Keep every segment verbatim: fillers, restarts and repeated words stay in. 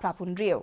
Raphunriew.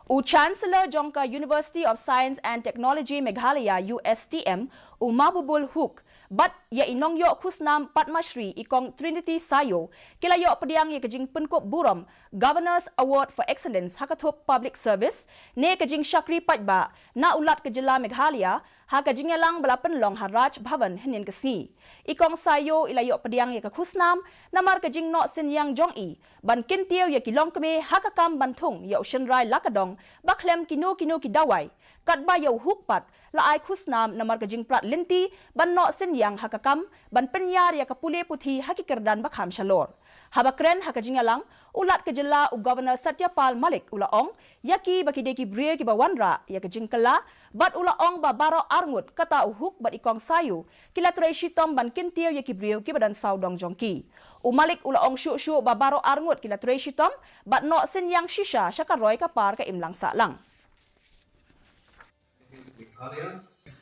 U Chancellor jong ka University of Science and Technology Meghalaya, U S T M, u Mahbubul Huq, bad ïa i nongïoh khusnam Padma Shri i Kong Trinity Sayo, ki la ïoh pdiang ïa ka jingpynkup burom Governor's Award for Excellence ha ka thup Public Service, ne ka jingshakri paidbah, na u Lat ka jylla Meghalaya, ha ka jingïalang ba la pynlong ha Raj Bhavan hynnin ka sngi. I Kong Sayo i la ïoh pdiang ïa ka khusnam, namar ka jingnoh synñiang jong i, ban kyntiew ïa ki longkmie ha ka kam ban thung ïa u shynrai la ka dong, ba khlem kino kino ki dawai. Katba ïa u Huq pat, la ai khusnam namar ka jingprat lynti, ban noh synñiang ha ka kam, ban pynïar ïa ka pule puthi ha ki kyrdan ba kham shalor. Haba kren ha ka jingïalang, u Lat ka jylla u Governor Satya Pal Malik u la ong, ïa ki ba ki dei ki briew kiba wanrah ïa ka jingkylla, bad u la ong ba baroh arngut kata u Huq bad i Kong Sayo, ki la trei shitom ban kyntiew ïa ki briew kiba don sawdong jong ki. U Malik u la ong shuh shuh ba baroh arngut ki la trei shitom, bad noh synñiang shisha sha ka roi ka par ka imlang sahlang.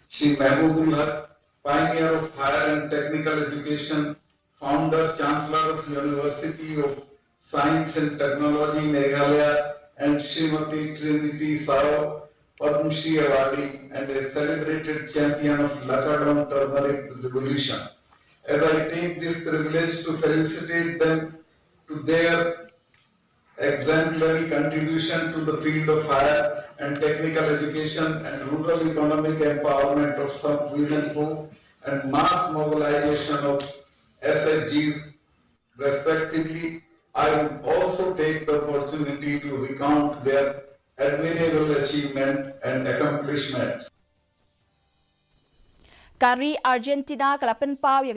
Shri Mehbubul Haq, pioneer of higher and technical education, founder, Chancellor of University of Science and Technology Meghalaya, and Srimati Trinity Sao, Padma Shri Awardee, and a celebrated champion of Lakadong turmeric revolution. As I take this privilege to felicitate them to their exemplary contribution to the field of higher and technical education and rural economic empowerment of some women folk and mass mobilization of S H Gs respectively, I would also take the opportunity to recount their admirable achievement and accomplishments. Ka ri Argentina ka la pynpaw ïa